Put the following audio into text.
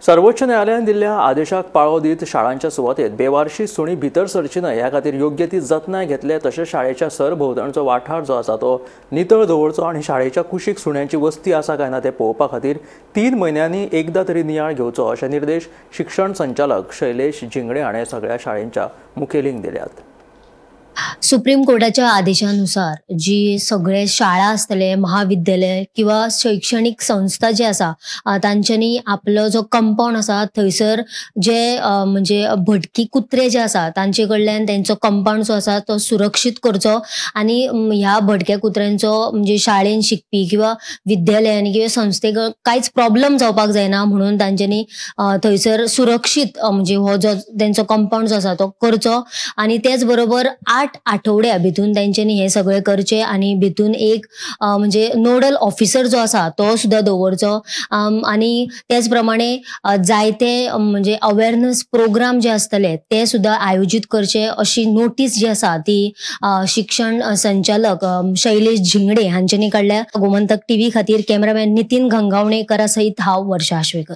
सर्वोच्च न्यायालयान दिल्ल्या आदेशाक पाळो दीत शाळांच्या सुवातेत बेवारशी सुणी भितर सरची न्हय ह्या खातीर योग्य ती जतनाय घेतले, तशेंच शाळेच्या सरभोंवतणचो वाठार जो आसा तो नितळ दवरचो आनी शाळेच्या कुशीक सुण्यांची वस्ती आसा काय ना ते पळोवपा खातीर 3 म्हयन्यांनी एकदा तरी नियाळ घेवचो अशे निर्देश शिक्षण संचालक शैलेश झिंगडे हाणें सगळ्या शाळेंच्या मुखेलींक दिल्यात। सुप्रीम कोर्टाच्या आदेशानुसार जी सगळे शाळा आसतले, महाविद्यालय किंवा शैक्षणिक संस्था जे आसा तांच्यांनी आपलो जो कंपाउंड आसा थंयसर जे म्हणजे भटकी कुत्रे जे आसा तांचे कडल्यान तेंचो कंपाउंड जो आसा तो सुरक्षीत करचो आनी ह्या भटक्या कुत्र्यांचो म्हणजे शाळेन शिकपी किंवा विद्यालयांनी किंवा संस्थेक कांयच प्रॉब्लम जावपाक जायना म्हणून तांच्यांनी थंयसर सुरक्षीत म्हणजे हो जो तेंचो कंपाउंड जो आसा तो करचो आनी तेच बरोबर 8 आठवड्या भितून तेंच्यांनी हे सगळे करचे आनी भितून एक म्हणजे नोडल ऑफिसर जो आसा तो सुद्धा दवरचो आनी तेच प्रमाणे जायते म्हणजे अवेरनेस प्रोग्राम जे आसतले ते सुद्धा आयोजीत करचे अशी नोटीस जी आसा ती शिक्षण संचालक शैलेश झिंगडे हांच्यांनी काडल्या। गोमंतक टीव्ही खातीर कॅमेरामॅन नितीन गंगावणेकरा सहित हांव वर्षा आश्वेकर।